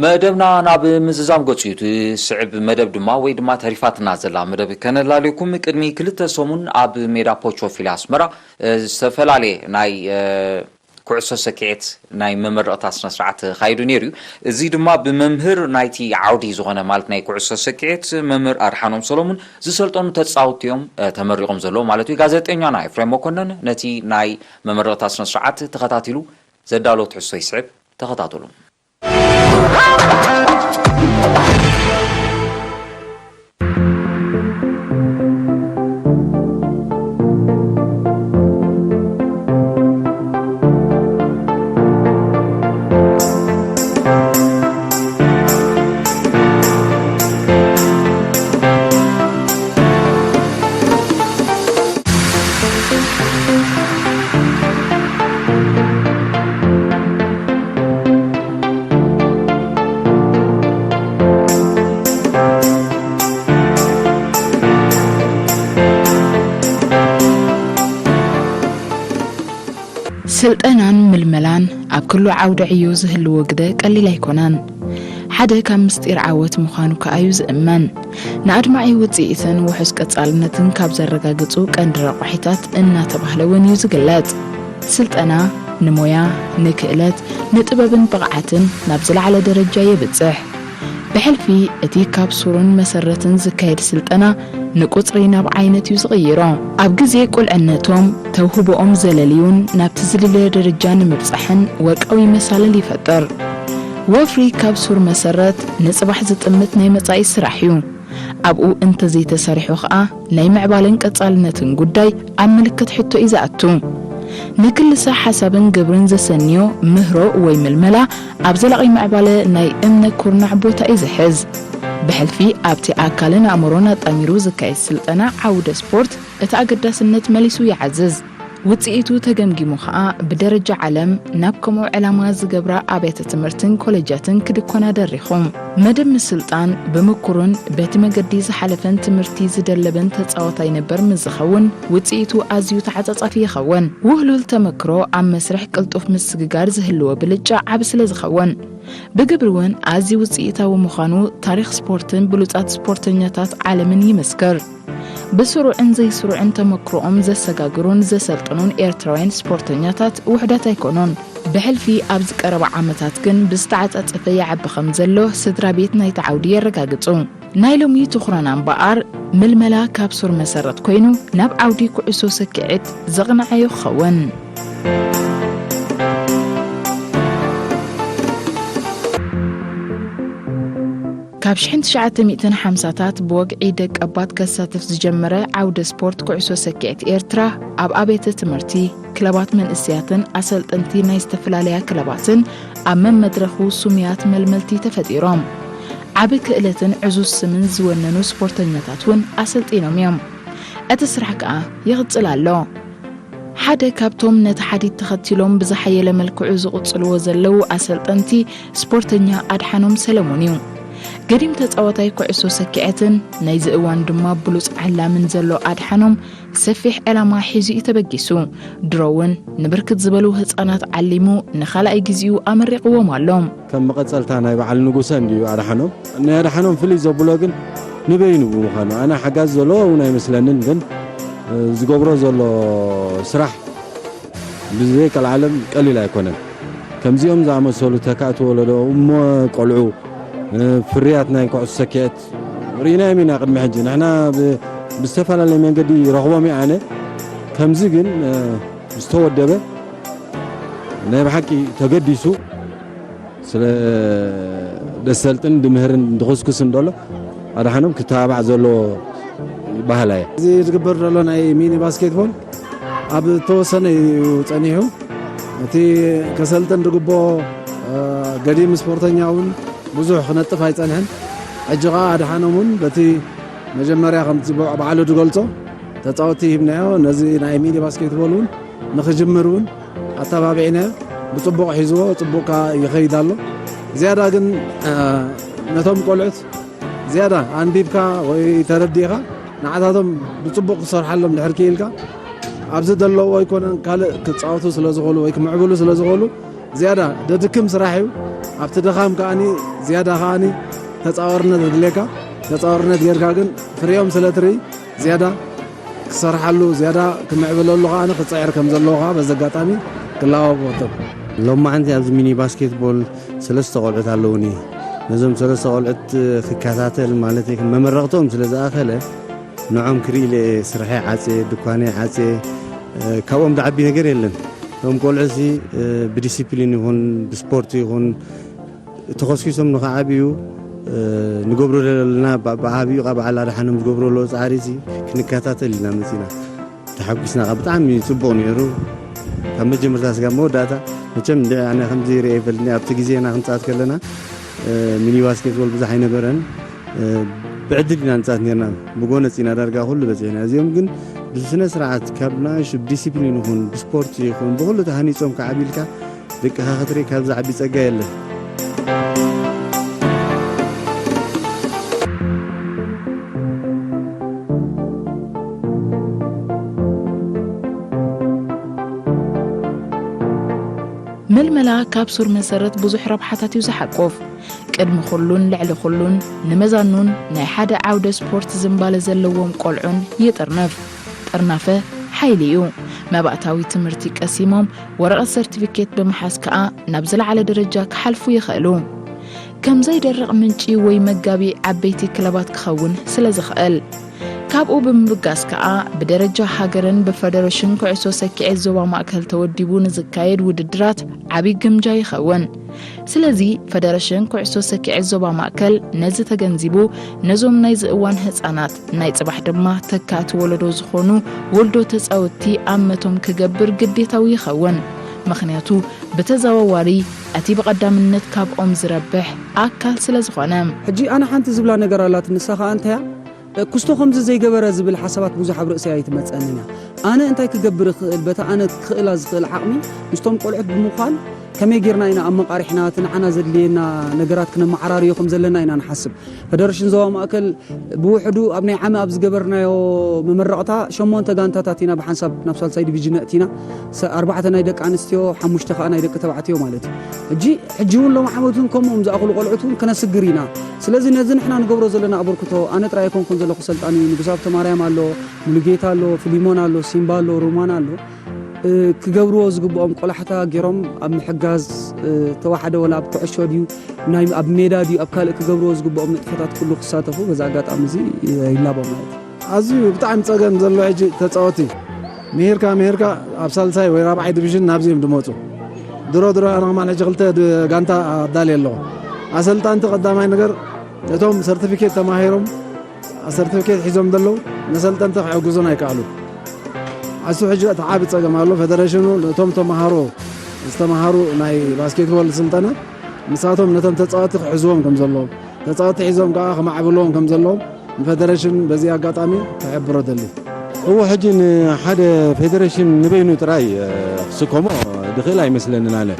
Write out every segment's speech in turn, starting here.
መደብና ናብ ምዝዛም ገጹ እዩ። እቲ ስዕብ መደብ ድማ ወይ ድማ ተሪፋትና ዘላ መደብ ከነላልየኩም። ቅድሚ ክልተ ሰሙን ኣብ ሜዳ ፖቾፊሊ ኣስመራ፣ እ፣ ዝተፈላለየ ናይ፣ እ፣ ኩዕሶ ሰኪዔት ናይ መመረቕታ ስነ ስርዓት ተኻይዱ ነይሩ እዩ። እዚ ድማ ብመምህር ናይቲ ዓውዲ ዝኾነ፣ ማለት ናይ ኩዕሶ ሰኪዔት መምህር ኣድሓኖም ሰሎሙን ዝሰልጠኑ ተጻወትቲ እዮም፣ እ፣ ተመሪቖም ዘለዉ ማለት እዩ። ጋዜጠኛና ኤፍሬም መኮነን ነቲ ናይ መመረቕታ ስነ ስርዓት ተኸታቲሉ ዘዳሎ ትሕዝቶ ይስዕብ፣ ተኸታተሉ። ስልጠናን ምልመላን ኣብ ኩሉ ዓውደ ዕዮ ዝህልዎ ግደ ቀሊል ኣይኮነን። ሓደ ካብ ምስጢር ዓወት ምዃኑ ከኣ እዩ ዝእመን። ንኣድማዒ ውጽኢትን ውሑስ ቀጻልነትን ካብ ዘረጋግጹ ቀንዲ ረቋሒታት እናተባህለ እውን እዩ ዝግለጽ። ስልጠና ንሞያ፣ ንክእለት፣ ንጥበብን ብቕዓትን ናብ ዝለዓለ ደረጃ የብጽሕ። ብሕልፊ እቲ ካብ ሱርን መሰረትን ዝካየድ ስልጠና ንቁጽሪ ናብ ዓይነት እዩ ዝቕይሮ። ኣብ ግዜ ቁልዕነቶም ተውህቦኦም ዘለልዩን ናብቲ ዝድለ ደረጃ ንምብጻሕን ወርቃዊ መሳልል ይፈጥር። ወፍሪ ካብ ሱር መሰረት ንጽባሕ ዝጥምት ናይ መጻኢ ስራሕ እዩ። ኣብኡ እንተዘይተሰሪሑ ኸኣ ናይ ምዕባለን ቀጻልነትን ጉዳይ ኣብ ምልክት ሕቶ እዩ ዝኣቱ። ንክልሰ ሓሳብን ግብርን ዘሰንዮ ምህሮ ወይ ምልመላ ኣብ ዘላቒ ምዕባለ ናይ እምነ ኩርናዕ ቦታ እዩ ዝሕዝ። ብሕልፊ ኣብቲ ኣካልን ኣእምሮን ኣጣሚሩ ዝካየድ ስልጠና ዓውደ ስፖርት እቲ ኣገዳስነት መሊሱ ይዓዝዝ። ውጽኢቱ ተገምጊሙ ኸኣ ብደረጃ ዓለም ናብ ከምኡ ዕላማ ዝገብራ ኣብያተ ትምህርትን ኮሌጃትን ክድኮና ደሪኹ። መደብ ምስልጣን ብምኩርን በቲ መገዲ ዝሓለፈን ትምህርቲ ዝደለበን ተጻዋታይ ነበር ምስ ዝኸውን ውጽኢቱ ኣዝዩ ተዓጻጻፊ ይኸውን። ውህሉል ተመክሮ ኣብ መስርሕ ቅልጡፍ ምስግጋር ዝህልዎ ብልጫ ዓቢ ስለ ዝኸውን፣ ብግብሪ እውን ኣዝዩ ውጽኢታዊ ምዃኑ ታሪኽ ስፖርትን ብሉጻት ስፖርተኛታት ዓለምን ይምስክር። ብስሩዕን ዘይስሩዕን ተመክሮኦም ዘሰጋግሩን ዘሰልጥኑን ኤርትራውያን ስፖርተኛታት ውሑዳት ኣይኮኑን። ብሕልፊ ኣብዚ ቀረባ ዓመታት ግን ብዝተዓጻጸፈ ይዓቢ ከም ዘሎ ስድራ ቤት ናይቲ ዓውዲ የረጋግጹ። ናይ ሎሚ ትኹረና እምበኣር ምልመላ ካብ ሱር መሰረት ኮይኑ ናብ ዓውዲ ኩዕሶ ሰኪዔት ዘቕነዐዮ ክኸውን። ካብ ሽሕን ትሽዓተ ሚእትን ሓምሳታት ብወግዒ ደቀባት ከሳትፍ ዝጀመረ ዓውደ ስፖርት ኩዕሶ ሰኪዔት ኤርትራ፣ ኣብ ኣብያተ ትምህርቲ፣ ክለባት መንእሰያትን ኣሰልጠንቲ ናይ ዝተፈላለያ ክለባትን ኣብ መመድረኹ ስሙያት መልመልቲ ተፈጢሮም። ዓቢ ክእለትን ዕዙዝ ስምን ዝወነኑ ስፖርተኛታት እውን ኣሰልጢኖም እዮም። እቲ ስራሕ ከኣ ይቕጽል ኣሎ። ሓደ ካብቶም ነቲ ሓዲድ ተኸቲሎም ብዝሓየለ መልክዑ ዝቕጽልዎ ዘለዉ ኣሰልጠንቲ ስፖርተኛ ኣድሓኖም ሰለሙን እዩ። ገዲም ተጻዋታይ ኩዕሶ ሰኪዐትን ናይዚ እዋን ድማ ብሉጽ ዓላምን ዘሎ ኣድሓኖም ሰፊሕ ዕላማ ሒዙ እዩ ተበጊሱ። ድሮ እውን ንብርክት ዝበሉ ህጻናት ዓሊሙ ንኻልኣይ ግዜኡ ኣመሪቕዎም ኣሎ። ከም መቐጸልታ ናይ በዓል ንጉሰ እንድዩ ኣድሓኖም። ናይ ኣድሓኖም ፍልይ ዘብሎ ግን ንበይኑ ብምዃኑ፣ ኣነ ሓጋዚ ዘለዎ እውን ኣይመስለንን፣ ግን፣ እ፣ ዝገብሮ ዘሎ ስራሕ ብዘይ ቀልዓለም ቀሊል ኣይኮነን። ከምዚኦም ዝኣመሰሉ ተካእቲ ወለዶ እሞ ቆልዑ፣ እ፣ ፍርያት ናይ ኩዕሶ ሰኪዐት ርኢናዮም ኢና ቅድሚ ሕጂ። ንሕና ብ-፣ ብዝተፈላለየ መንገዲ ይረኽቦም እዩ ኣነ። ከምዚ ግን፣ እ፣ ዝተወደበ ናይ ብሓቂ ተገዲሱ ስለ ደሰልጥን ድምህርን ድኹስኩስን ደሎ ኣድሓኖም ክተባባዕ ዘለዎ ባህላ እየ። እዚ ዝግበር ዘሎ ናይ ሚኒ ባስኬትቦል ኣብ ተወሰነ እዩ ጸኒሑ። እቲ ከሰልጥን ዝግብኦ፣ እ፣ ገዲም ስፖርተኛ እውን ብዙሕ ክነጥፍ ኣይጸንሐን። ሕጂ ኸኣ ኣድሓኖም እውን በቲ መጀመርያ ከምቲ በ-፣ ባዕሉ ዝገልጾ ተጻወቲ ሂብናዮ። ነዚ ናይ ሚኒ ባስኬትቦል እውን ንኽጅምር እውን ኣተባቢዕናዮ። ብጽቡቕ ሒዝዎ፣ ጽቡቕ ከኣ ይኸይድ ኣሎ። ዝያዳ ግን፣ እ፣ ነቶም ቆልዑት ዝያዳ ኣንቢብካ ወይ ተረዲእካ ንዓታቶም ብጽቡቕ ክሰርሓሎም ድሕር ክኢልካ፣ ኣብዚ ዘለዉ ኣይኮነን ካልእ ክጻወቱ ስለ ዝኽእሉ ወይ ክምዕብሉ ስለ ዝኽእሉ ዝያዳ ደድክም ስራሕ እዩ። ኣብቲ ድኻም ከኣኒ ዝያዳ ከኣኒ ተጻዋርነት የድልየካ። ተጻዋርነት ጌርካ ግን ፍሬኦም ስለ ትርኢ ዝያዳ ክሰርሓሉ፣ ዝያዳ ክምዕብለሉ ከኣኒ ክጽዕር ከም ዘለዎ ከኣ በዚ ኣጋጣሚ ክለዋወጥ እፈቱ። ሎማዓንቲ ኣብዚ ሚኒ ባስኬትቦል ሰለስተ ቆልዑት ኣለዉኒ። ነዞም ሰለስተ ቆልዑት ክከታተል ማለት እዩ፣ መመረቕቶም ስለ ዝኣኸለ ንዖም ክርኢ ኢለ እየ ስርሐይ ዓጽየ፣ ድኳነይ ዓጽየ። ካብኦም ዝዓቢ ነገር የለን። እቶም ቆልዑ እዚ ብዲሲፕሊን ይኹን ብስፖርት ይኹን ተኾስኪሶም ንኽዓብዩ ንገብሮ ዘለና ብ-፣ ብዓብዩ ካብ በዓል ኣድሓኖም ዝገብሮ ዘሎ ጻዕሪ እዚ ክንከታተል ኢና መጺና። ተሓጒስና፣ ካብ ብጣዕሚ ጽቡቕ ነይሩ። ካብ መጀመርታ ስጋብ መወዳእታ መቸም እንድዒ ኣነ ከምዚ ርእየ ይፈልጥኒ። ኣብቲ ግዜና ክንጻወት ከለና፣ እ፣ ሚኒ ባስኬትቦል ብዙሕ ኣይነበረን። እ፣ ብዕድል ኢና ንጻወት ነርና። ብጎነጽ ኢና ዳርጋ ኩሉ በጺሕና። እዚኦም ግን ብስነ ስርዓት ካብ ንኣሽቱ ብዲሲፕሊን ይኹን ብስፖርት ይኹን ብኹሉ ተሃኒጾም ክዓብዩልካ ደቅኻ ክትርኢ ካብ ዝዓቢ ጸጋ የለን። ምልመላ ካብ ሱር መሰረት ብዙሕ ረብሓታት እዩ ዝሓቁፍ። ቅድሚ ኩሉን ልዕሊ ኩሉን ንመዛኑን ናይ ሓደ ዓውደ ስፖርት ዝንባለ ዘለዎም ቆልዑን ይጥርንፍ። ጥርናፈ ሓይሊ እዩ። መባእታዊ ትምህርቲ ቀሲሞም ወረቐት ሰርቲፊኬት ብምሓዝ ከኣ ናብ ዝለዓለ ደረጃ ክሓልፉ ይኽእሉ። ከም ዘይደርቕ ምንጪ ወይ መጋቢ ዓበይቲ ክለባት ክኸውን ስለ ዝኽእል። ካብኡ ብምብጋስ ከኣ ብደረጃ ሃገርን ብፈደረሽን ኩዕሶ ሰኪዔት ዞባ ማእከል ተወዲቡ ንዝካየድ ውድድራት ዓቢ ግምጃ ይኸውን። ስለዚ ፈደረሽን ኩዕሶ ሰኪዔት ዞባ ማእከል ነዚ ተገንዚቡ ነዞም ናይዚ እዋን ህጻናት ናይ ጽባሕ ድማ ተካእቲ ወለዶ ዝኾኑ ወልዶ ተጻወትቲ ኣመቶም ክገብር ግዴታዊ ይኸውን። ምኽንያቱ ብተዘዋዋሪ እቲ ብቐዳምነት ካብኦም ዝረብሕ ኣካል ስለ ዝኾነ። ሕጂ ኣነ ሓንቲ ዝብላ ነገር ኣላት፣ ንሳ ኸኣ እንታያ? ኩስቶ ከምዚ ዘይገበረ ዝብል ሓሳባት ብዙሕ ኣብ ርእሰይ ኣይትመጸንን እያ። ኣነ እንታይ ክገብር እኽእል? በታ ኣነ ክኽእላ ዝኽእል ዓቕሚ ምስቶም ቆልዑት ብምዃን ከመይ ጌርና ኢና ኣመቓሪሕና እቲ ንዓና ዘድልየና ነገራት ክነመዓራርዮ ከም ዘለና ኢና ንሓስብ። ፈደረሽን ዞባ ማእከል ብውሕዱ ኣብ ናይ ዓመ ኣብ ዝገበርናዮ መመረቕታ ሸሞንተ ጋንታታት ኢና ብሓንሳብ ናብ ሳልሳይ ዲቪዥን ኣእቲና። ሰ-፣ ኣርባዕተ ናይ ደቂ ኣንስትዮ፣ ሓሙሽተ ከኣ ናይ ደቂ ተባዕትዮ ማለት እዩ። ሕጂ፣ ሕጂ እውን ሎማዓመት እውን ከምኦም ዝኣኽሉ ቆልዑት እውን ክነስግር ኢና። ስለዚ ነዚ ንሕና ንገብሮ ዘለና ኣበርክቶ፣ ኣነ ጥራይ ኣይኮንኩን ዘለኹ፣ ሰልጣኒ ንጉስ ሃብተማርያም ኣሎ፣ ሙሉጌታ ኣሎ፣ ፊሊሞን ኣሎ፣ ሲምባ ኣሎ፣ ሮማን ኣሎ። እ፣ ክገብርዎ ዝግብኦም ቆላሕታ ገይሮም ኣብ ምሕጋዝ፣ እ፣ ተዋሕደ ወላ ኣብ ኩዕሾ ድዩ፣ ናይ ኣብ ሜዳ ድዩ፣ ኣብ ካልእ ክገብርዎ ዝግብኦም ንጥፈታት ኩሉ ክሳተፉ በዚ ኣጋጣሚ እዚ ይላቦ ማለት እዩ። ኣዝዩ ብጣዕሚ ጸገም ዘሎ ሕጂ ተጻወቲ ምሂርካ ምሂርካ ኣብ ሳልሳይ ወይ ራብዓይ ዲቪዥን ናብዚ እዮም ዝመጹ። ድሮ ድሮ ኣነ ከማን ሕጂ ክልተ ድ-፣ ጋንታ ኣዳልየ ኣለኹ። ኣሰልጣንቲ ቀዳማይ ነገር እቶም ሰርቲፊኬት ተማሂሮም ሰርቲፊኬት ሒዞም ዘለዉ መሰልጠንቲ ክሕግዙን ኣይከኣሉን። ኣሱ ሕጂ እቲ ዓቢ ጸገም ኣሎ። ፈደረሽኑ ነቶም ተመሃሮ ዝተመሃሩ ናይ ባስኬትቦል ስልጠና ንሳቶም ነቶም ተጻወቲ ክሕዝዎም ከም ዘለዎም፣ ተጻወቲ ሒዞም ከኣ ክማዕብልዎም ከም ዘለዎም ንፈደረሽን በዚ ኣጋጣሚ ክሕብሮ ደሊ። እዎ፣ ሕጂ ንሓደ ፌደሬሽን ንበይኑ ጥራይ፣ እ፣ ክስከሞ ድኽእል ኣይመስለንን ኣነ።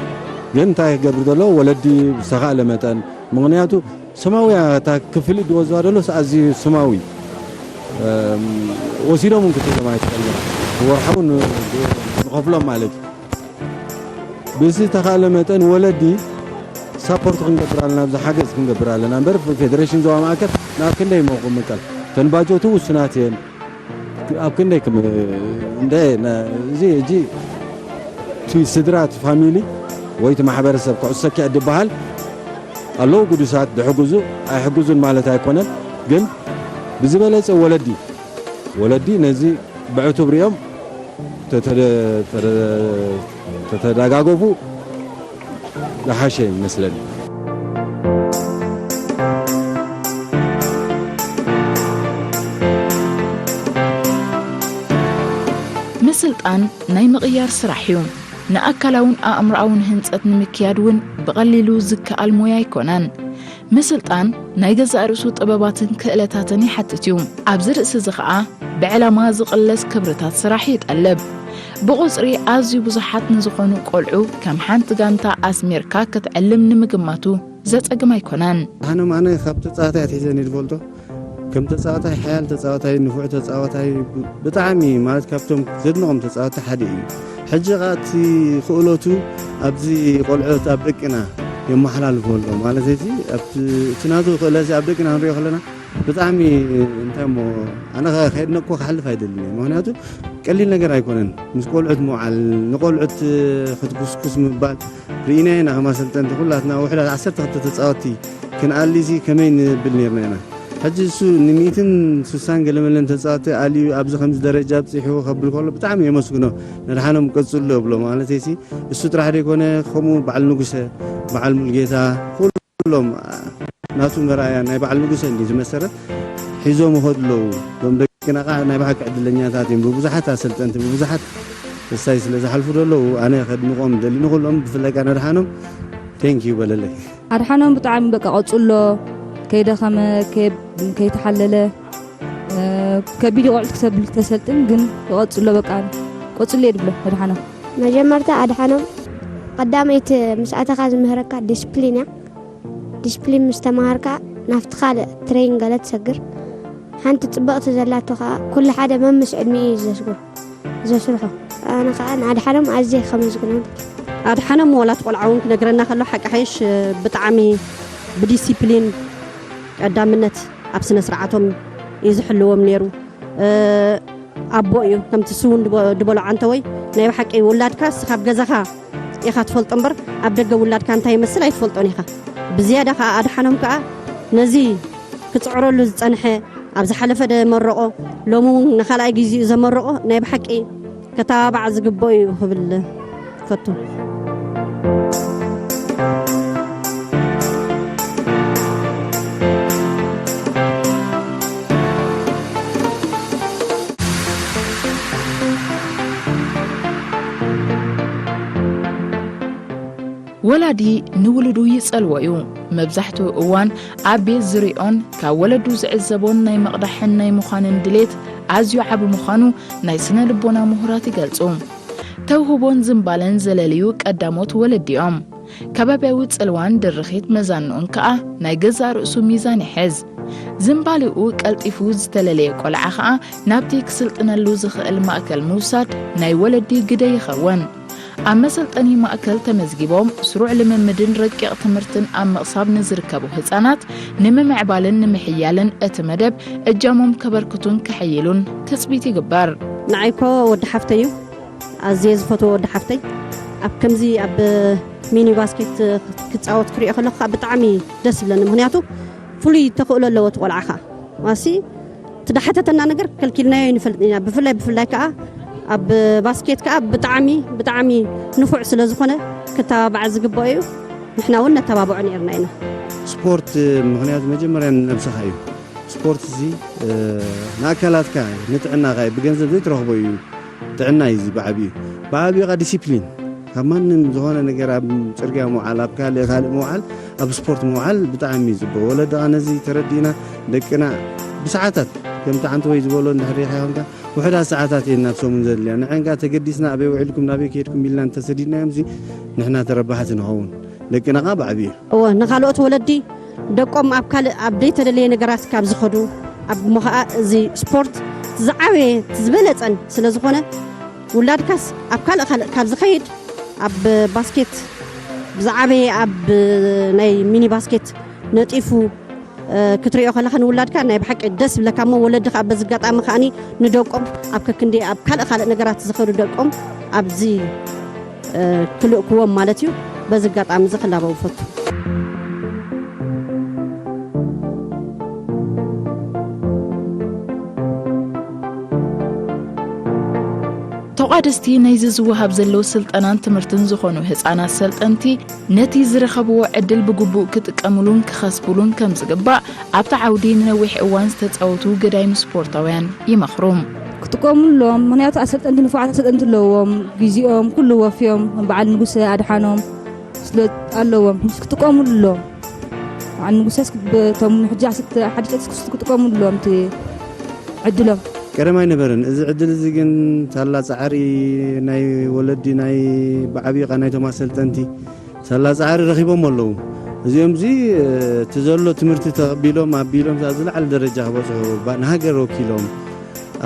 ግን እንታይ ክገብር ዘሎ፣ ወለዲ ብዝተኻእለ መጠን፣ ምኽንያቱ ስማዊ እያ እታ ክፍሊት ዝወስዳ ዘሎስ ኣዝዩ ስማዊ። እም፣ ወሲዶም እውን ክትብሎም ኣይትኽእልን። ብወርሓዊ ን-፣ ንኸፍሎም ማለት እዩ። ብዝተኻእለ መጠን ወለዲ ሳፖርት ክንገብር ኣለና፣ ኣብዚ ሓገዝ ክንገብር ኣለና እምበር፣ ፌደሬሽን ዞባ ማእከል ናብ ክንደይ እሞ ክምቀል? እተን ባጀቱ ውሱናት እየን። ኣብ ክንደይ ክም-፣ እንደ-፣ ነ-፣ እዚ፣ እዚ እቲ ስድራ፣ እቲ ፋሚሊ ወይ እቲ ማሕበረሰብ ኩዕሶ ሰኪዐት ዝበሃል ኣለዉ ግዱሳት ዝሕግዙ ኣይሕግዙን ማለት ኣይኮነን። ግን ብዝበለጸ ወለዲ፣ ወለዲ ነዚ ብዕቱብ ሪኦም ተተ-፣ ተተ-፣ ተተዳጋገፉ ዝሓሸ ይመስለኒ። ምስልጣን ናይ ምቕያር ስራሕ እዩ። ንኣካላውን ኣእምሮኣውን ህንጸት ንምክያድ እውን ብቐሊሉ ዝከኣል ሞያ ኣይኮነን። ምስልጣን ናይ ገዛእ ርእሱ ጥበባትን ክእለታትን ይሓትት እዩ። ኣብዚ ርእሲ እዚ ኸኣ ብዕላማ ዝቕለስ ክብርታት ስራሕ ይጠልብ። ብቑጽሪ ኣዝዩ ብዙሓት ንዝኾኑ ቆልዑ ከም ሓንቲ ጋንታ ኣስሚርካ ክትዕልም ንምግማቱ ዘጸግም ኣይኮነን። ኣነ ማነ ካብ ተጻዋታይ ኣትሒዘ እየ ዝፈልጦ። ከም ተጻዋታይ፣ ሓያል ተጻዋታይ፣ ንፉዕ ተጻዋታይ፣ ብ-፣ ብጣዕሚ ማለት ካብቶም ዘድንቖም ተጻወትቲ ሓደ እዩ። ሕጂ ኸኣ እቲ ክእለቱ ኣብዚ ቆልዑት ኣብ ደቅና የመሓላልፎ ኣሎ ማለት እዚ ኣብቲ እቲ ናቱ ክእለሲ ኣብ ደቅና ክንሪኦ ከለና ብጣዕሚ እንታይ እሞ ኣነ ከ- ከየድነቅኩ ክሓልፍ ኣይደልን እየ። ምክንያቱ ቀሊል ነገር ኣይኮነን። ምስ ቆልዑት ምውዓል፣ ንቆልዑት ክትኩስኩስ ምባል ርኢና ኢና። ከም ኣሰልጠንቲ ኩላትና ውሕዳት ዓሰርተ ክልተ ተፃወትቲ ክንኣሊሲ ከመይ ንብል ነርና ኢና። ሕጂ እሱ ንሚእትን ስሳን ገለመለን ተፃወትቲ ኣልዩ ኣብዚ ከምዚ ደረጃ ኣብፂሑ ከብል ከሎ ብጣዕሚ የመስግኖ። ነድሓኖም ቀፅሎ ብሎ ማለት ሲ እሱ ጥራሕ ዘይኮነ ከምኡ በዓል ንጉሰ፣ በዓል ሙልጌታ ኩሎም ናቱ መርኣያ ናይ በዓል ንጉሰ እንዲ ዝመሰረት ሒዞም ይኸዱ ኣለዉ። እዞም ደቅና ከዓ ናይ ብሓቂ ዕድለኛታት እዮም። ብብዙሓት ኣሰልጠንቲ ብብዙሓት እሳይ ስለ ዝሓልፉ ዘለዉ ኣነ ከድንቆም ደሊ ንኩሎም ብፍላይ ከዓ ነድሓኖም ቴንክ ዩ በለለይ። ኣድሓኖም ብጣዕሚ በቃ ቀፅሎ ከይደኸመ ከይ- ከይተሓለለ እ፣ ከቢድ ቆልዑት ክሰብል ተሰልጥን ግን ይቐፅሎ በቃ ቆፅሎ የድብሎ ኣድሓኖም። መጀመርታ ኣድሓኖም ቀዳመይቲ ምስ ኣተኻ ዝምህረካ ዲስፕሊን እያ። ዲስፕሊን ምስ ተምሃርካ ናብቲ ካልእ ትሬን ገለ ትሰግር። ሓንቲ ፅብቕቲ ዘላቶ ከዓ ኩሉ ሓደ መምስ ዕድሚኡ እዩ ዘስግሮ ዘስርሖ። ኣነ ከዓ ንኣድሓኖም ኣዝየ ከመስግኖም። ኣድሓኖም ወላት ቆልዓ እውን ክነግረና ከሎ ሓቂ ሓይሽ ብጣዕሚ ብዲሲፕሊን ቀዳምነት ኣብ ስነ ስርዓቶም እዩ ዝሕልዎም ነይሩ። ኣቦ እዩ ከምቲ ስውን ድበሎ ዓንተወይ ናይ ብሓቂ ውላድካ ስኻብ ገዛኻ ኢኻ ትፈልጦ እምበር ኣብ ደገ ውላድካ እንታይ ይመስል ኣይትፈልጦን ኢኻ። ብዝያዳ ከዓ ኣድሓኖም ከዓ ነዚ ክፅዕረሉ ዝፀንሐ ኣብ ዝሓለፈ ደመረቆ ሎሚ እውን ንካልኣይ ግዜኡ ዘመረቆ ናይ ብሓቂ ከተባባዕ ዝግብኦ እዩ ክብል ፈቱ። ወላዲ ንውሉዱ ይጸልዎ እዩ። መብዛሕትኡ እዋን ኣብ ቤት ዝሪኦን ካብ ወለዱ ዝዕዘቦን ናይ ምቕዳሕን ናይ ምዃንን ድሌት ኣዝዩ ዓቢ ምዃኑ ናይ ስነ ልቦና ምሁራት ይገልጹ። ተውህቦን ዝንባለን ዘለልዩ ቀዳሞት ወለዲ እዮም። ከባብያዊ ጽልዋን ድርኺት መዛንኡን ከኣ ናይ ገዛእ ርእሱ ሚዛን ይሕዝ። ዝንባሊኡ ቀልጢፉ ዝተለለየ ቆልዓ ከኣ ናብቲ ክስልጥነሉ ዝኽእል ማእከል ምውሳድ ናይ ወለዲ ግደ ይኸውን። ኣብ መሰልጠኒ ማእከል ተመዝጊቦም ስሩዕ ልምምድን ረቂቕ ትምህርትን ኣብ ምቕሳብ ንዝርከቡ ህጻናት ንምምዕባልን ንምሕያልን እቲ መደብ እጃሞም ከበርክቱን ከሐይሉን ትጽቢት ይግበር። ንዓይኮ ወዲ ሓፍተይ እዩ ኣዝየ ዝፈትዎ ወዲ ሓፍተይ ኣብ ከምዚ ኣብ ሚኒ ባስኬት ክፃወት ክሪኦ ከለኩ ከዓ ብጣዕሚ ደስ ይብለኒ ምክንያቱ ፍሉይ ተኽእሎ ኣለዎ እቲ ቆልዓ ከዓ ዋሲ እቲ ዳሓተተና ነገር ከልኪልናዮ ይንፈልጥ ኢና ብፍላይ ብፍላይ ከዓ ኣብ ባስኬት ከዓ ብጣዕሚ ብጣዕሚ ንፉዕ ስለ ዝኾነ ክተባባዕ ዝግባኦ እዩ ንሕና እውን ነተባብዖ ነርና ኢና ስፖርት ምክንያቱ መጀመርያ ንነብስኻ እዩ ስፖርት እዚ ንኣካላትካ ንጥዕናኻ ብገንዘብ ዘይትረኽቦ እዩ ጥዕና እዩ እዚ ብዓብዩ ብዓብዩ ካ ዲሲፕሊን ካብ ማንም ዝኾነ ነገር ኣብ ፅርግያ ምውዓል ኣብ ካልእ ካልእ ምውዓል ኣብ ስፖርት ምውዓል ብጣዕሚ እዩ ፅቡቅ ወለድኻ ነዚ ተረዲእና ደቅና ብሰዓታት ከምቲ ዓንተወይ ዝበሎ እንድሕር ሪኢኻ ይኾንካ ውሕዳት ሰዓታት እየን ናብ ሰሙን ዘድልያ ንዐንካ ተገዲስና ኣበይ ውዒልኩም ናበይ ከይድኩም ኢልና እንተሰዲድናዮም እዚ ንሕና ተረባሕቲ ንኸውን ደቅና ካ ብዓብዩ እወ ንኻልኦት ወለዲ ደቆም ኣብ ካልእ ኣብ ደይተደለየ ነገራት ካብ ዝኸዱ ኣብ እሞ ኸኣ እዚ ስፖርት ዝዓበየ ዝበለጸን ስለ ዝኾነ ውላድካስ ኣብ ካልእ ካልእ ካብ ዝኸይድ ኣብ ባስኬት ብዝዓበየ ኣብ ናይ ሚኒ ባስኬት ነጢፉ ክትሪኦ ከለኻ ንውላድካ ናይ ብሓቂ ደስ ይብለካ እሞ ወለዲ ከዓ በዚ ኣጋጣሚ ከዓኒ ንደቆም ኣብ ከክንዲ ኣብ ካልእ ካልእ ነገራት ዝኸዱ ደቆም ኣብዚ ክልእክዎም ማለት እዩ በዚ ኣጋጣሚ እዚ ክላበው ፈቱ ተቋደስቲ ናይዚ ዝወሃብ ዘለዉ ስልጠናን ትምህርትን ዝኾኑ ህፃናት ሰልጠንቲ ነቲ ዝረኸብዎ ዕድል ብግቡእ ክጥቀምሉን ክኸስብሉን ከም ዝግባእ ኣብቲ ዓውዲ ንነዊሕ እዋን ዝተፃወቱ ገዳይም ስፖርታውያን ይመኽሩ። ክጥቀሙሎም ምክንያቱ ኣሰልጠንቲ ንፉዓት ኣሰልጠንቲ ኣለዎም ግዜኦም ኩሉ ወፍዮም በዓል ንጉሰ ኣድሓኖም ስለ ኣለዎም ክጥቀሙሉ ኣለዎም በዓል ንጉሰስ ቶም ሕጂ ሓድሽ ክጥቀሙሉ ኣለዎም እቲ ዕድሎም ቀደም ኣይነበረን እዚ ዕድል እዚ ግን ሳላ ፃዕሪ ናይ ወለዲ ናይ ብዓብይኻ ናይቶም ኣሰልጠንቲ ሳላ ፃዕሪ ረኺቦም ኣለዉ እዚኦም እዚ እቲ ዘሎ ትምህርቲ ተቐቢሎም ኣቢሎም ኣብ ዝለዓለ ደረጃ ክበፅሑ ንሃገር ወኪሎም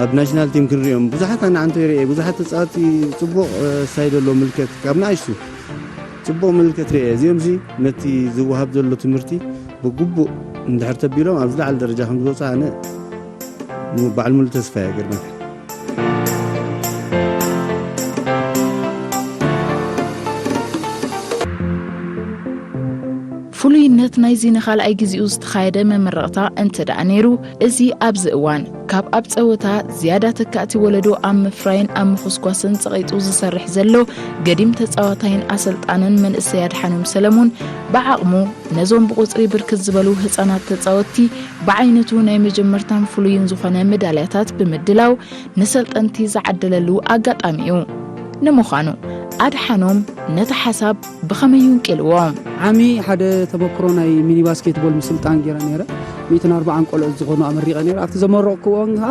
ኣብ ናሽናል ቲም ክንሪኦም ብዙሓት ኣነ ዓንቶ ይርኤ ብዙሓት ተፃወቲ ፅቡቕ ሳይድ ኣሎ ምልከት ካብ ንኣሽቱ ጽቡቕ ምልክት ርእየ። እዚኦምሲ ነቲ ዝወሃብ ዘሎ ትምህርቲ ብግቡእ እንድሕር ተቢሎም ኣብ ዝለዓለ ደረጃ ከም ዝበጽሑ ኣነ ሙ-፣ በዓል ሙሉ ተስፋ እየ። ገርመካ። ፍሉይነት ናይዚ ንኻልኣይ ግዜኡ ዝተኻየደ መመረቕታ እንተ ደኣ ነይሩ፣ እዚ ኣብዚ እዋን ካብ ኣብ ጸወታ ዝያዳ ተካእቲ ወለዶ ኣብ ምፍራይን ኣብ ምኹስኳስን ጸቒጡ ዝሰርሕ ዘሎ ገዲም ተጻዋታይን ኣሰልጣንን መንእሰይ ኣድሓኖም ሰለሙን ብዓቕሙ ነዞም ብቑጽሪ ብርክት ዝበሉ ህጻናት ተጻወትቲ ብዓይነቱ ናይ መጀመርታን ፍሉይን ዝኾነ መዳልያታት ብምድላው ንሰልጠንቲ ዝዓደለሉ ኣጋጣሚ እዩ። ንምዃኑ ኣድሓኖም ነቲ ሓሳብ ብኸመይ ይውንቅልዎ? ዓሚ ሓደ ተመክሮ ናይ ሚኒ ባስኬትቦል ምስልጣን ገይረ ነይረ። ሚእትን ኣርባዓን ቆልዑት ዝኾኑ ኣመሪቐ ነይረ። ኣብቲ ዘመረቕኩ እዋን ከዓ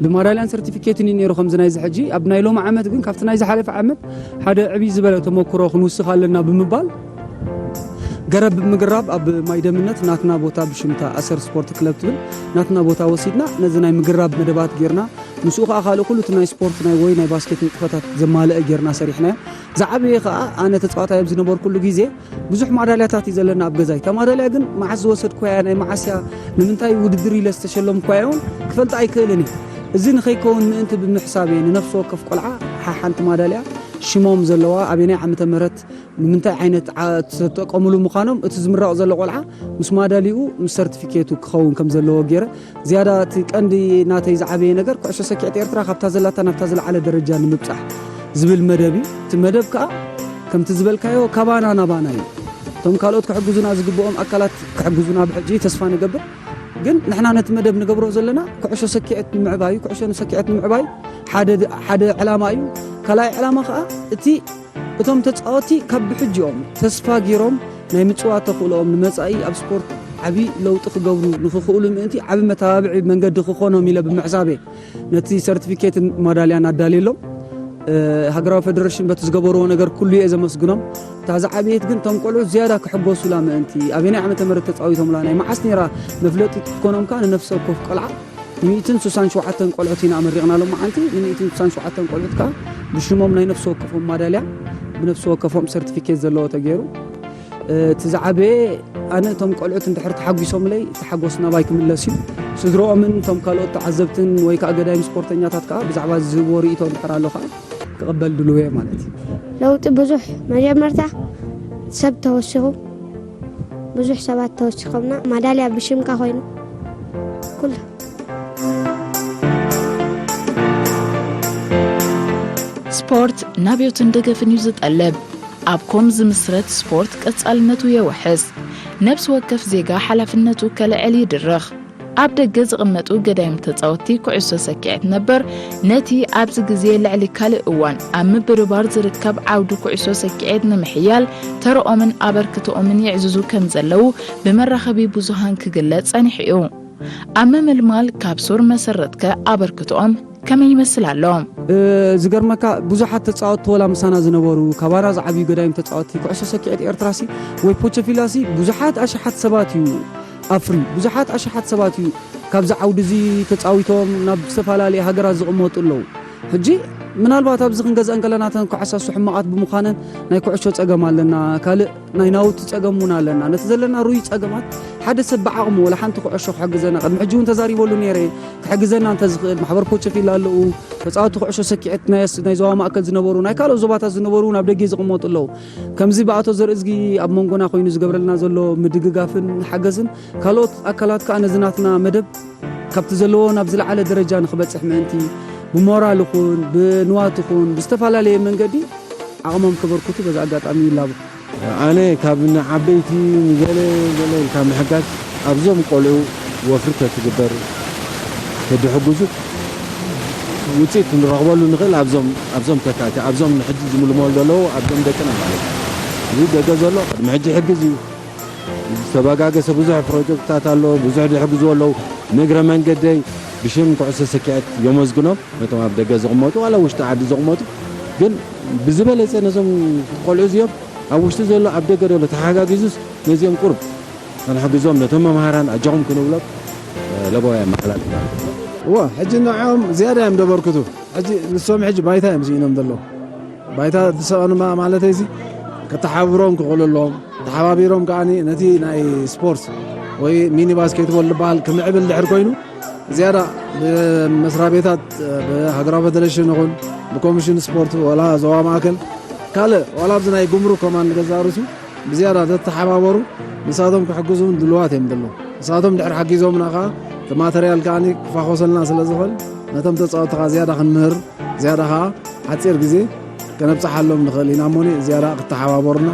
ብማዳልያን ሰርቲፊኬትን እዩ ነይሩ ከምዚ ናይዚ ሕጂ። ኣብ ናይ ሎሚ ዓመት ግን ካብቲ ናይ ዝሓለፈ ዓመት ሓደ ዕብይ ዝበለ ተመክሮ ክንውስኽ ኣለና ብምባል ገረብ ብምግራብ ኣብ ማይ ደምነት ናትና ቦታ ብሽምታ ኣሰር ስፖርት ክለብ ትብል ናትና ቦታ ወሲድና ነዚ ናይ ምግራብ መደባት ጌርና ምስኡ ከዓ ካልእ ኩሉ እቲ ናይ ስፖርት ናይ ወይ ናይ ባስኬት ንጥፈታት ዘማልአ ጌርና ሰሪሕናዮ። ዝዓበየ ከዓ ኣነ ተፃዋታይ ኣብ ዝነበርኩሉ ግዜ ብዙሕ ማዳልያታት እዩ ዘለና ኣብ ገዛይ። እታ ማዳልያ ግን መዓስ ዝወሰድኩያ ናይ መዓስ እያ ንምንታይ ውድድር ኢለ ዝተሸለምኩያ እውን ክፈልጣ ኣይክእልን እየ። እዚ ንኸይከውን ምእንቲ ብምሕሳብ እየ ንነፍሲ ወከፍ ቆልዓ ሓሓንቲ ማዳልያ ሽሞም ዘለዋ ኣበየናይ ዓመተ ምህረት ንምንታይ ዓይነት ዝተጠቀምሉ ምዃኖም እቲ ዝምረቕ ዘሎ ቆልዓ ምስ ማዳሊኡ ምስ ሰርቲፊኬቱ ክኸውን ከም ዘለዎ ገይረ ዝያዳ እቲ ቀንዲ ናተይ ዝዓበየ ነገር ኩዕሾ ሰኪዐት ኤርትራ ካብታ ዘላታ ናብታ ዝለዓለ ደረጃ ንምብፃሕ ዝብል መደብ እዩ። እቲ መደብ ከዓ ከምቲ ዝበልካዮ ካባና ናባና እዩ። እቶም ካልኦት ክሕግዙና ዝግብኦም ኣካላት ክሕግዙና ብሕጂ ተስፋ ንገብር። ግን ንሕና ነቲ መደብ ንገብሮ ዘለና ኩዕሾ ሰኪዐት ንምዕባይ እዩ። ኩዕሾ ንሰኪዐት ንምዕባይ ሓደ ዕላማ እዩ። ካልኣይ ዕላማ ከዓ እቲ እቶም ተፃወቲ ካብ ብሕጂኦም ተስፋ ገይሮም ናይ ምፅዋት ተኽእሎኦም ንመፃኢ ኣብ ስፖርት ዓብዪ ለውጢ ክገብሩ ንኽኽእሉ ምእንቲ ዓብዪ መተባብዒ መንገዲ ክኾኖም ኢለ ብምሕሳብ እየ ነቲ ሰርቲፊኬትን ማዳልያን ኣዳልየሎም። ሃገራዊ ፌደሬሽን በቲ ዝገበርዎ ነገር ኩሉ እየ ዘመስግኖም። እታ ዝዓበየት ግን እቶም ቆልዑት ዝያዳ ክሕጎሱላ ምእንቲ ኣበየናይ ዓመተ ምህረት ተፃዊቶምላ ናይ መዓስ ነይራ መፍለጢ ክትኮኖም ከዓ ንነፍሲ ወከፍ ቆልዓ ንሚእትን ስሳን ሸውዓተን ቆልዑት ኢና ኣመሪቕና ሎማዓንቲ። ንሚእትን ስሳን ሸውዓተን ቆልዑት ከዓ ብሽሞም ናይ ነፍሲ ወከፎም ማዳልያ ብነፍሲ ወከፎም ሰርቲፊኬት ዘለዎ ተገይሩ። እቲ ዝዓበየ ኣነ እቶም ቆልዑት እንድሕር ተሓጒሶምለይ እቲ ሓጎስ ናባይ ክምለስ እዩ። ስድርኦምን እቶም ካልኦት ተዓዘብትን ወይ ከዓ ገዳይም ስፖርተኛታት ከዓ ብዛዕባ ዝህብዎ ርእይቶ እንድሕር ኣሎ ከዓ ክቕበል ድልው እየ ማለት እዩ። ለውጢ ብዙሕ መጀመርታ ሰብ ተወሲኹ ብዙሕ ሰባት ተወሲኾምና ማዳልያ ብሽምካ ኮይኑ ኩሉ ስፖርት ናብዮትን ደገፍን እዩ ዝጠልብ። ኣብ ኮም ዝምስረት ስፖርት ቀጻልነቱ የውሕስ። ነብሲ ወከፍ ዜጋ ሓላፍነቱ ከልዕል ይድርኽ። ኣብ ደገ ዝቕመጡ ገዳይም ተጻወትቲ ኩዕሶ ሰኪዐት ነበር ነቲ ኣብዚ ግዜ ልዕሊ ካልእ እዋን ኣብ ምብርባር ዝርከብ ዓውዲ ኩዕሶ ሰኪዐት ንምሕያል ተረኦምን ኣበርክትኦምን የዕዝዙ ከም ዘለዉ ብመራኸቢ ብዙሃን ክግለጽ ጸኒሑ እዩ። ኣብ ምምልማል ካብ ሱር መሰረትከ ኣበርክትኦም ከመይ ይመስል ኣሎ? ዝገርመካ ብዙሓት ተፃወትቲ ወላ ምሳና ዝነበሩ ካባና ዝዓብዩ ገዳይም ተፃወትቲ ኩዕሶ ሰኪዐት ኤርትራሲ ወይ ፖቸፊላሲ ብዙሓት ኣሽሓት ሰባት እዩ ኣፍርዩ። ብዙሓት ኣሽሓት ሰባት እዩ ካብዚ ዓውዲ እዚ ተፃዊቶም ናብ ዝተፈላለየ ሃገራት ዝቕመጡ ኣለዉ። ሕጂ ምናልባት ኣብዚ ክንገዝአን ከለና እተን ኩዓሳሱ ሕማቓት ብምዃነን ናይ ኩዕሾ ፀገም ኣለና ካልእ ናይ ናውቲ ጸገም እውን ኣለና። ነቲ ዘለና ርኡይ ጸገማት ሓደ ሰብ ብዓቕሙ ወላ ሓንቲ ኩዕሾ ክሕግዘና ቅድሚ ሕጂ እውን ተዛሪበሉ ነይረ ክሕግዘና እንተዝኽእል ማሕበር ፖቸፊላ ኣለዉ ተጻወቲ ኩዕሾ ሰኪዐት ናይ ዞባ ማእከል ዝነበሩ ናይ ካልኦት ዞባታት ዝነበሩ እውን ኣብ ደገ ዝቕመጡ ኣለዉ። ከምዚ ብኣቶ ዘርእዝጊ ኣብ መንጎና ኮይኑ ዝገብረልና ዘሎ ምድግጋፍን ሓገዝን ካልኦት ኣካላት ከኣ ነዚ ናትና መደብ ካብቲ ዘለዎ ናብ ዝለዓለ ደረጃ ንኽበጽሕ ምእንቲ ብሞራል ይኹን ብንዋት ይኹን ብዝተፈላለየ መንገዲ ዓቕሞም ከበርክቱ በዚ ኣጋጣሚ ይላቦ። ኣነ ካብ ንዓበይቲ ንገለ ገለ ኢልካ ምሕጋዝ ኣብዞም ቆልዑ ወፍሪ ተትግበር ተድሕግዙ ውፅኢት ክንረኽበሉ ንኽእል ኣብዞም ኣብዞም ተካእቲ ኣብዞም ንሕጂ ዝምልመሉ ዘለዉ ኣብዞም ደቅና ማለት እዩ። እዚ ደገ ዘሎ ቅድሚ ሕጂ ይሕግዝ እዩ። ዝተበጋገሰ ብዙሕ ፕሮጀክትታት ኣሎ፣ ብዙሕ ዝሕግዝዎ ኣለዉ። ንእግረ መንገደይ ብሽም ኩዕሶ ሰኪዐት የመስግኖም ነቶም ኣብ ደገ ዝቕመጡ ዋላ ውሽጢ ዓዲ ዝቕመጡ ግን ብዝበለፀ ነዞም ቆልዑ እዚኦም ኣብ ውሽጢ ዘሎ ኣብ ደገ ዘሎ ተሓጋጊዙስ ነዚኦም ቁርብ ክንሕግዞም ነቶም መምሃራን ኣጆኹም ክንብሎም ለበዋ የመሓላልፍ ማለት እዩ። እወ ሕጂ ንዕኦም ዝያዳ እዮም ደበርክቱ። ሕጂ ንሶም ሕጂ ባይታ እዮም ስኢኖም ዘለዉ። ባይታ ዝሰኣኑ ማለተይ እዚ ተሓብሮም ክኽእሉ ኣለዎም። ተሓባቢሮም ከዓኒ ነቲ ናይ ስፖርት ወይ ሚኒ ባስኬትቦል ዝበሃል ክምዕብል ድሕር ኮይኑ፣ ዝያዳ ብመስሪያ ቤታት፣ ብሃገራዊ ፌደሬሽን ይኹን ብኮሚሽን ስፖርት፣ ዋላ ዞባ ማእከል፣ ካልእ ዋላ ኣብዚ ናይ ጉምሩክ ኮማንድ ገዛ ርእሱ ብዝያዳ ተተሓባበሩ፣ ንሳቶም ክሕግዙ እውን ድልዋት እዮም ዘለዉ። ንሳቶም ድሕር ሓጊዞምና ከኣ እቲ ማተርያል ከኣ ክፋኾሰልና ስለ ዝኽእል፣ ነቶም ተጻወትቲ ከኣ ዝያዳ ክንምህር፣ ዝያዳ ከኣ ሓጺር ግዜ ከነብጽሓሎም ንኽእል ኢና እሞኒ፣ ዝያዳ ክተሓባበሩና፣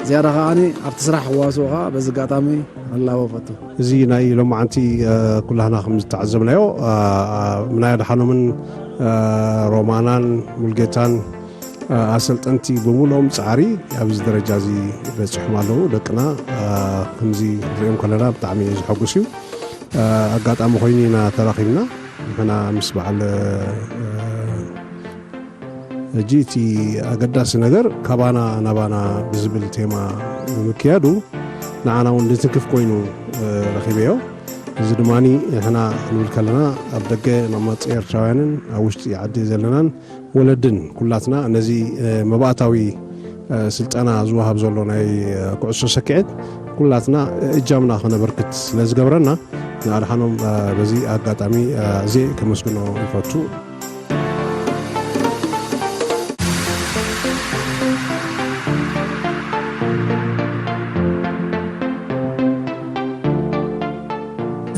ዝያዳ ከኣ ኣብቲ ስራሕ ክዋስኡ ከኣ በዚ ኣጋጣሚ ክላቦ ፈቱ። እዚ ናይ ሎማዓንቲ፣ እ፣ ኩላህና ከም ዝተዓዘብናዮ፣ እ፣ እ፣ ምናይ ኣድሓኖምን፣ እ፣ ሮማናን ሙልጌታን፣ እ፣ ኣሰልጠንቲ ብምሉኦም ጻዕሪ ኣብዚ ደረጃ እዚ በጺሖም ኣለዉ። ደቅና፣ እ፣ ከምዚ ክንሪኦም ከለና ብጣዕሚ እዩ ዘሐጉስ እዩ። እ፣ ኣጋጣሚ ኮይኑ ኢና ተራኺብና። ንሕና ምስ በዓል፣ እ፣ ሕጂ እቲ ኣገዳሲ ነገር ካባና ናባና ብዝብል ቴማ ብምክያዱ ንዓና እውን ዝትንክፍ ኮይኑ፣ እ፣ ረኺበዮ። እዚ ድማ ንሕና ክንብል ከለና ኣብ ደገ ንመጽእ ኤርትራውያንን ኣብ ውሽጢ ዓዲ ዘለናን ወለድን ኩላትና ነዚ፣ እ፣ መባእታዊ፣ እ፣ ስልጠና ዝወሃብ ዘሎ ናይ፣ እ፣ ኩዕሶ ሰኪዔት ኩላትና እጃምና ከነበርክት ስለ ዝገብረና ንኣድሓኖም፣ እ፣ በዚ ኣጋጣሚ፣ እ፣ ኣዝየ ከመስግኖ ይፈቱ።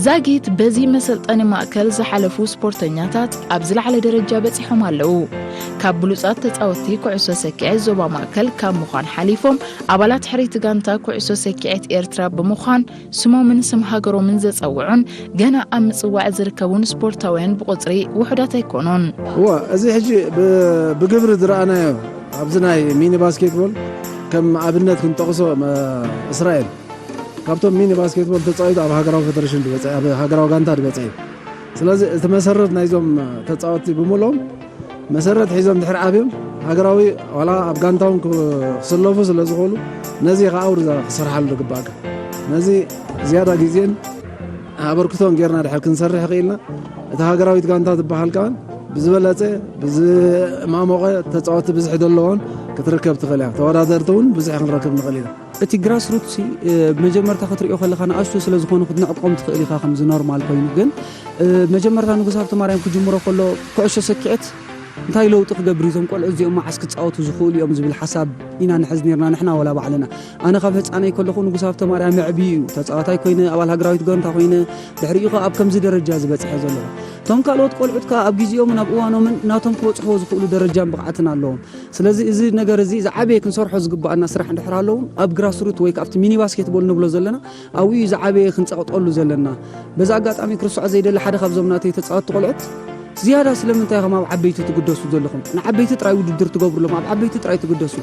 ዛጊት በዚ መሰልጠኒ ማእከል ዝሓለፉ ስፖርተኛታት ኣብ ዝለዓለ ደረጃ በጺሖም ኣለዉ። ካብ ብሉጻት ተጻወትቲ ኩዕሶ ሰኪዔት ዞባ ማእከል ካብ ምዃን ሓሊፎም፣ ኣባላት ሕርይቲ ጋንታ ኩዕሶ ሰኪዔት ኤርትራ ብምዃን፣ ስሞምን ስም ሃገሮምን ዘጸውዑን ገና ኣብ ምጽዋዕ ዝርከቡን ስፖርታውያን ብቑጽሪ ውሑዳት ኣይኮኑን። እዋ፣ እዚ ሕጂ ብ-፣ ብግብሪ ዝረኣናዮ ኣብዚ ናይ ሚኒ ባስኬትቦል ከም ኣብነት ክንጠቕሶ፣ መ-፣ እስራኤል ካብቶም ሚኒ ባስኬትቦል ተጻዊቱ ኣብ ሃገራዊ ፌደሬሽን ዝበጽሐ፣ ኣብ ሃገራዊ ጋንታ ዝበጽሐ እዩ። ስለዚ እቲ መሰረት ናይዞም ተጻወትቲ ብምልኦም መሰረት ሒዞም ድሕሪ ዓብዮም ሃገራዊ ዋላ ኣብ ጋንታውን ክስለፉ ስለ ዝኽእሉ ነዚ ከኣ ውርዛ ክሰርሓሉ ዝግባእካ። ነዚ ዝያዳ ግዜን ኣበርክቶን ጌርና ድሕር ክንሰርሕ ክኢልና፣ እታ ሃገራዊት ጋንታ ትበሃል ከኣ ብዝበለጸ፣ ብዝማሞቐ ተጻወትቲ ብዝሒ ዘለዎን ክትርከብ ትኽእል እያ። ተወዳደርቲ እውን ብዙሕ ክንረክብ ንኽእል ኢና። እቲ ግራስ ሩትሲ፣ እ፣ መጀመርታ ክትሪኦ ከለኻ ንኣሽቱ ስለ ዝኾኑ ክትንዕቆም ትኽእል ኢኻ ከምዚ ኖርማል ኮይኑ። ግን፣ እ፣ መጀመርታ ንጉስ ሃብተማርያም ክጅምሮ ከሎ ኩዕሾ ሰኪዔት እንታይ ለውጢ ክገብር እዩ፣ እዞም ቆልዑ እዚኦም መዓስ ክጻወቱ ዝኽእሉ እዮም ዝብል ሓሳብ ኢና ንሕዝ ኔርና ንሕና ወላ ባዕልና። ኣነ ካብ ህጻነይ ከለኹ ንጉስ ሃብተማርያም መዕብዩ እዩ። ተጻዋታይ ኮይነ፣ ኣባል ሃገራዊት ጋንታ ኮይነ፣ ድሕሪኡ ከኣ ኣብ ከምዚ ደረጃ ዝበጽሐ ዘለኹ። እቶም ካልኦት ቆልዑት ከኣ ኣብ ግዜኦምን ኣብ እዋኖምን ናቶም ክበጽሕዎ ዝኽእሉ ደረጃን ብቕዓትን ኣለዎም። ስለዚ እዚ ነገር እዚ ዝዓበየ ክንሰርሖ ዝግባኣና ስራሕ እንድሕር ኣለዉ፣ ኣብ ግራስሩት ወይ ከኣ ኣብቲ ሚኒ ባስኬትቦል ንብሎ ዘለና፣ ኣብኡ እዩ ዝዓበየ ክንጸቕጠሉ ዘለና። በዚ ኣጋጣሚ ክርስዖ ዘይደሊ ሓደ ካብዞም ናተይ ተጻወትቲ ቆልዑት፣ ዝያዳ ስለምንታይ ኢኹም ኣብ ዓበይቲ ትግደሱ ዘለኹም? ንዓበይቲ ጥራይ ውድድር ትገብሩሎም፣ ኣብ ዓበይቲ ጥራይ ትግደሱ።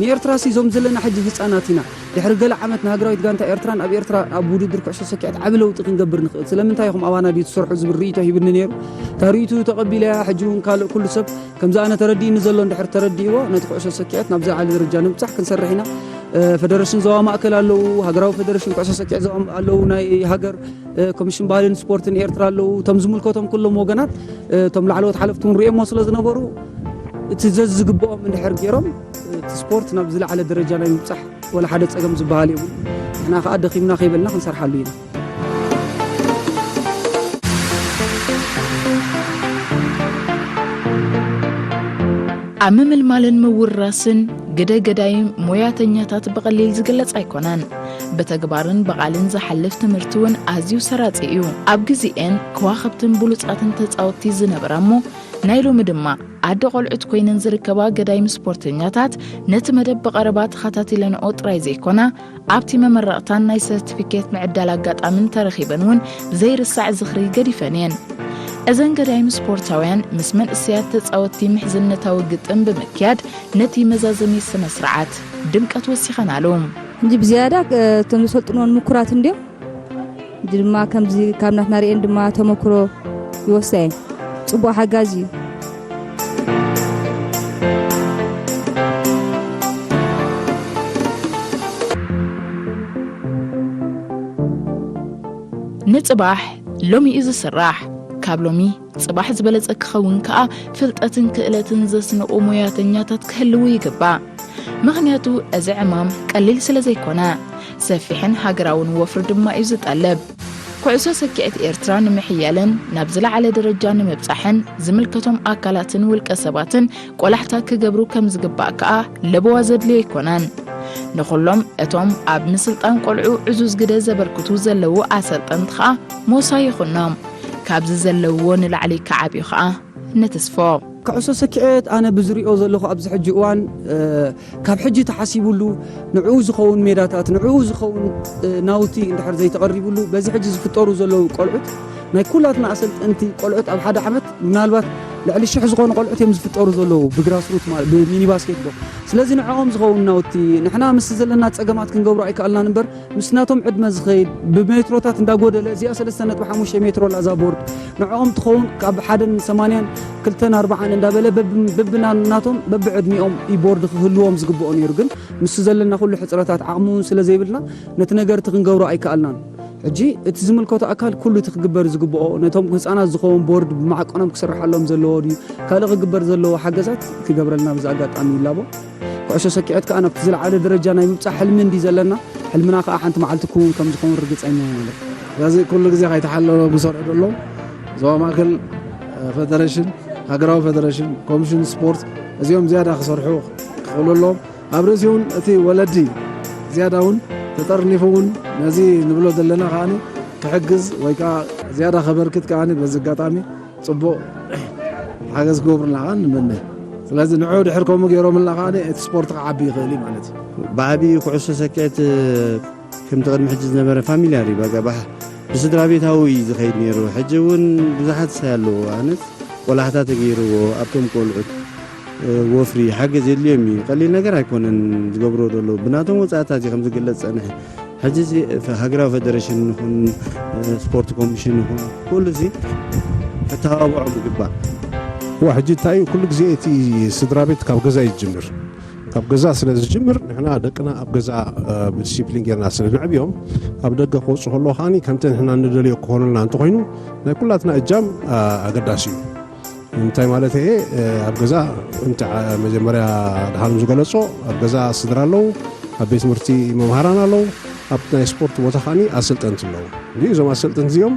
ንኤርትራሲ እዞም ዘለና ሕጂ ህጻናት ኢና። ድሕሪ ገለ ዓመት ንሃገራዊት ጋንታ ኤርትራን ኣብ ኤርትራ ኣብ ውድድር ኩዕሶ ሰኪዐት ዓቢ ለውጢ ክንገብር ንኽእል። ስለምንታይ ኢኹም ኣባና ድዩ ትሰርሑ ዝብል ርእይቶ ሂብኒ ነይሩ። እታ ርእይትኡ ተቐቢለያ። ሕጂ እውን ካልእ ኩሉ ሰብ ከምዚ ኣነ ተረዲእኒ ዘሎ እንድሕር ተረዲእዎ፣ ነቲ ኩዕሶ ሰኪዐት ናብ ዝለዓለ ደረጃ ንምብጻሕ ክንሰርሕ ኢና። እ፣ ፈደረሽን ዞባ ማእከል ኣለዉ፣ ሃገራዊ ፈደረሽን ኩዕሶ ሰኪዐት ዞባ ኣለዉ፣ ናይ ሃገር፣ እ፣ ኮሚሽን ባህልን ስፖርትን ኤርትራ ኣለዉ። እቶም ዝምልከቶም ኩሎም ወገናት፣ እ፣ እቶም ላዕለዎት ሓለፍቲ እውን ርእዮሞ ስለ ዝነበሩ፣ እቲ ዘዝግብኦም እንድሕር ገይሮም፣ እቲ ስፖርት ናብ ዝለዓለ ደረጃ ናይ ምብጻሕ ወላ ሓደ ጸገም ዝበሃል የብሉ። ንሕና ከኣ ደኺምና ከይበልና ክንሰርሓሉ ኢና። ኣብ ምምልማልን ምውራስን ግደ ገዳይ ሞያተኛታት ብቐሊል ዝግለጽ ኣይኮነን። ብተግባርን ብቓልን ዝሓልፍ ትምህርቲ እውን ኣዝዩ ሰራጺ እዩ። ኣብ ግዜኤን ከዋኽብትን ብሉጻትን ተጻወትቲ ዝነበራ እሞ፣ ናይ ሎሚ ድማ ኣደ ቆልዑት ኮይነን ዝርከባ ገዳይም ስፖርተኛታት ነቲ መደብ ብቐረባ ተኸታቲለንኦ ጥራይ ዘይኮና፣ ኣብቲ መመረቕታን ናይ ሰርቲፊኬት ምዕዳል ኣጋጣምን ተረኺበን እውን ዘይርሳዕ ዝኽሪ ገዲፈን እየን። እዘን ገዳይም ስፖርታውያን ምስ መንእሰያት ተጻወትቲ ምሕዝነታዊ ግጥም ብምክያድ ነቲ መዛዘሚ ስነ ስርዓት ድምቀት ወሲኸናሉ። እንጂ ብዝያዳ፣ እ፣ እቶም ዘሰልጥንወን ምኩራት እንድዮም። እንጂ ድማ ከምዚ ካብ ናትና ርኤን ድማ ተመክሮ ይወስዳ እየን። ጽቡቕ ሓጋዚ እዩ። ንጽባሕ ሎሚ እዩ ዝስራሕ። ካብ ሎሚ ጽባሕ ዝበለጸ ክኸውን ከኣ ፍልጠትን ክእለትን ዘስንቑ ሞያተኛታት ክህልዉ ይግባእ። ምኽንያቱ እዚ ዕማም ቀሊል ስለ ዘይኮነ፣ ሰፊሕን ሃገራውን ወፍሪ ድማ እዩ ዝጠልብ። ኩዕሶ ሰኪዐት ኤርትራ ንምሕያልን ናብ ዝለዓለ ደረጃ ንምብጻሕን ዝምልከቶም ኣካላትን ውልቀ ሰባትን ቆላሕታ ክገብሩ ከም ዝግባእ ከኣ ለበዋ ዘድልዮ ኣይኮነን። ንኹሎም እቶም ኣብ ምስልጣን ቆልዑ ዕዙዝ ግደ ዘበርክቱ ዘለዉ ኣሰልጠንቲ ከኣ ሞሳ ይኹኖም። ካብዚ ዘለውዎ ንላዕሊ ክዓብዩ ከኣ ንትስፎ። ኩዕሶ ሰኪዐት ኣነ ብዝሪኦ ዘለኹ ኣብዚ ሕጂ እዋን፣ እ፣ ካብ ሕጂ ተሓሲቡሉ ንዕኡ ዝኸውን ሜዳታት፣ ንዕኡ ዝኸውን፣ እ፣ ናውቲ እንድሕር ዘይተቐሪቡሉ፣ በዚ ሕጂ ዝፍጠሩ ዘለዉ ቆልዑት፣ ናይ ኩላትና ኣሰልጠንቲ ቆልዑት ኣብ ሓደ ዓመት ምናልባት ልዕሊ ሽሕ ዝኾኑ ቆልዑት እዮም ዝፍጠሩ ዘለዉ፣ ብግራስሩት ማለት፣ ብሚኒ ባስኬትቦል። ስለዚ ንዕኦም ዝኸውን ናውቲ፣ ንሕና ምስ ዘለና ጸገማት ክንገብሮ ኣይከኣልናን እምበር፣ ምስ ናቶም ዕድመ ዝኸይድ ብሜትሮታት እንዳጎደለ፣ እዚኣ ሰለስተ ነጥቢ ሓሙሽተ ሜትሮ ላዛ ቦርድ ንዕኦም ትኸውን፣ ካብ ሓደን ሰማንያን ክልተን ኣርባዓን እንዳበለ በብ-፣ በብናናቶም በብዕድሚኦም እዩ ቦርድ ክህልዎም ዝግብኦ ነይሩ። ግን ምስ ዘለና ኩሉ ሕፅረታት ዓቕሚ እውን ስለ ዘይብልና ነቲ ነገር እቲ ክንገብሮ ኣይከኣልናን። ሕጂ እቲ ዝምልከቶ ኣካል ኩሉ እቲ ክግበር ዝግብኦ፣ ነቶም ህፃናት ዝኸውን ቦርድ ብማዕቀኖም ክስርሓሎም ዘለዎ ድዩ፣ ካልእ ክግበር ዘለዎ ሓገዛት ክገብረልና ብዚ ኣጋጣሚ ይላቦ። ኩዕሶ ሰኪዐት ከኣ ናብቲ ዝለዓለ ደረጃ ናይ ምብጻሕ ሕልሚ እንዲ ዘለና፣ ሕልምና ከኣ ሓንቲ መዓልቲ ክውን ከም ዝኸውን ርግጸኛ እየ ማለት እዩ። ስለዚ ኩሉ ግዜ ከይተሓለሎ ክሰርሑ ዘለዎም ዞባ ማእከል፣ እ፣ ፈደረሽን፣ ሃገራዊ ፈደረሽን፣ ኮሚሽን ስፖርት እዚኦም ዝያዳ ክሰርሑ ክኽእሉ ኣለዎም። ኣብ ርእሲ እውን እቲ ወለዲ ዝያዳ እውን ተጠርኒፉ እውን ነዚ ንብሎ ዘለና ከኣ ክሕግዝ ወይ ከኣ ዝያዳ ከበርክት ከኣ በዚ ኣጋጣሚ ጽቡቕ ሓገዝ ክገብሩልና ከኣ ንምነ። ስለዚ ንዑ ድሕር ከምኡ ገይሮምልና ከኣ እቲ ስፖርት ክዓቢ ይኽእል እዩ ማለት እዩ። ብዓቢኡ ኩዕሶ ሰኪዐት ከምቲ ቅድሚ ሕጂ ዝነበረ ፋሚልያሪ በቃ ባሕ-፣ ብስድራ ቤታዊ እዩ ዝኸይድ ነይሩ። ሕጂ እውን ብዙሓት ሳይ ኣለዎ። ኣነስ ቆላሕታ ተገይርዎ ኣብቶም ቆልዑት፣ እ፣ ወፍሪ ሓገዝ የድልዮም እዩ። ቀሊል ነገር ኣይኮነን ዝገብርዎ ዘለዉ። ብናቶም ወጻእታት እዩ ከም ዝግለጽ ጸንሐ። ሕጂ እዚ ሃገራዊ ፈደረሽን ይኹን፣ እ፣ ስፖርት ኮሚሽን ይኹን፣ ኩሉ እዚ ክተባብዖም ይግባእ። እዋ፣ ሕጂ እንታይ እዩ፣ ኩሉ ግዜ እቲ ስድራ ቤት ካብ ገዛ እዩ ዝጅምር። ካብ ገዛ ስለ ዝጅምር፣ ንሕና ደቅና ኣብ ገዛ፣ እ፣ ብዲሲፕሊን ጌርና ስለ ነዕብዮም፣ ኣብ ደገ ክወጹ ከለዉ ከኣኒ ከምቲ ንሕና እንደልዮ ክኾኑልና እንተኾይኑ፣ ናይ ኩላትና እጃም፣ እ፣ ኣገዳሲ እዩ። እንታይ ማለት እየ? እ፣ ኣብ ገዛ እንተ ዓ-፣ መጀመርያ ድሓን ዝገለጾ፣ ኣብ ገዛ ስድራ ኣለዉ፣ ኣብ ቤት ትምህርቲ መምሃራን ኣለዉ፣ ኣብ ናይ ስፖርት ቦታ ከኣኒ ኣሰልጠንቲ ኣለዉ። እንግዲህ እዞም ኣሰልጠንቲ እዚኦም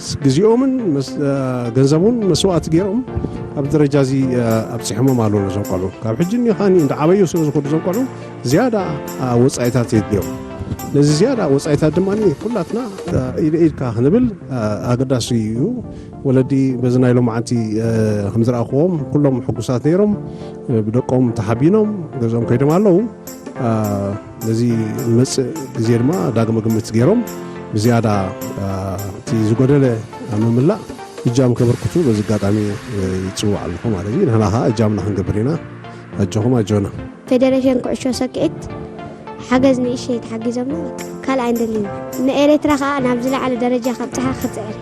ስ-፣ ግዜኦምን መስ-፣ እ፣ ገንዘቡን መስዋእቲ ገይሮም ኣብ ደረጃ እዚ፣ እ፣ ኣብጺሖሞም ኣለዉ ነዞም ቆልዑ። ካብ ሕጂ እኒ ከኣኒ እንዳዓበዩ ስለ ዝኸዱ እዞም ቆልዑ ዝያዳ፣ እ፣ ወጻኢታት የድልዮም። ነዚ ዝያዳ ወጻኢታት ድማ ኩላትና፣ እ፣ ኢድ ኢድካ ክንብል፣ እ፣ ኣገዳሲ እዩ። ወለዲ በዚ ናይ ሎማዓንቲ፣ እ፣ ከም ዝረኣኽዎም ኩሎም ሕጉሳት ነይሮም፣ እ፣ ብደቆም ተሓቢኖም ገዝኦም ከይዶም ኣለዉ። እ፣ ነዚ ዝመጽእ ግዜ ድማ ዳግመ ግምት ገይሮም ብዝያዳ፣ እ፣ እቲ ዝጎደለ ኣብ ምምላእ እጃም ከበርክቱ በዚ ኣጋጣሚ፣ እ፣ ይጽውዕ ኣለኹ ማለት እዩ። ንሕና ኸኣ እጃምና ክንገብር ኢና። ኣጆኹም ኣጆና። ፌደሬሽን ኩዕሾ ሰኪዔት ሓገዝ ንእሽተይ ተሓጊዞምና በቃ ካልእ ኣይንደልን። ንኤርትራ ኸኣ ናብ ዝለዓለ ደረጃ ከብጽሓ ክጽዕር።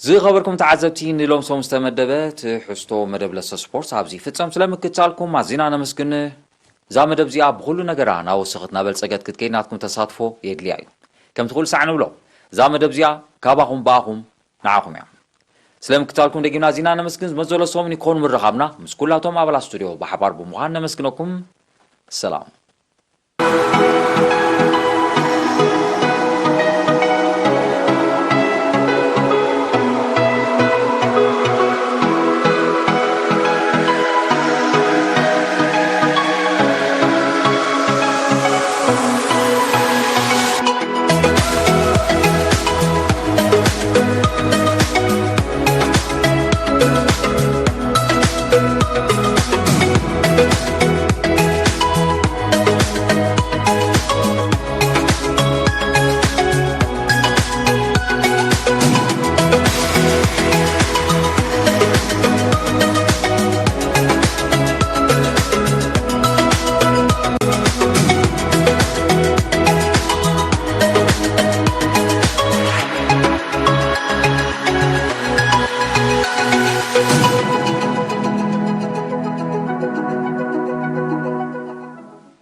ዝኸበርኩም ተዓዘብቲ፣ ንሎምሶም ዝተመደበ ትሕዝቶ መደብ ለሰ ስፖርት ኣብዚ ይፍጸም። ስለምክትታልኩም ኣዚና ነመስግን። እዛ መደብ እዚኣ ብኹሉ ነገራ እናወሰኸት እናበልጸገት ክትከይድ ናትኩም ተሳትፎ የድልያ እዩ። ከምቲ ኩሉ ሳዕ ንብሎ፣ እዛ መደብ እዚኣ ካባኹም ብኣኹም ንዓኹም እያ። ስለምክትታልኩም ደጊምና ኣዚና ነመስግን። ዝመጽእ ሶሙን ይኮን ምርኻብና ምስ ኩላቶም ኣባላት ስቱድዮ ብሓባር ብምዃን ነመስግነኩም። ሰላም።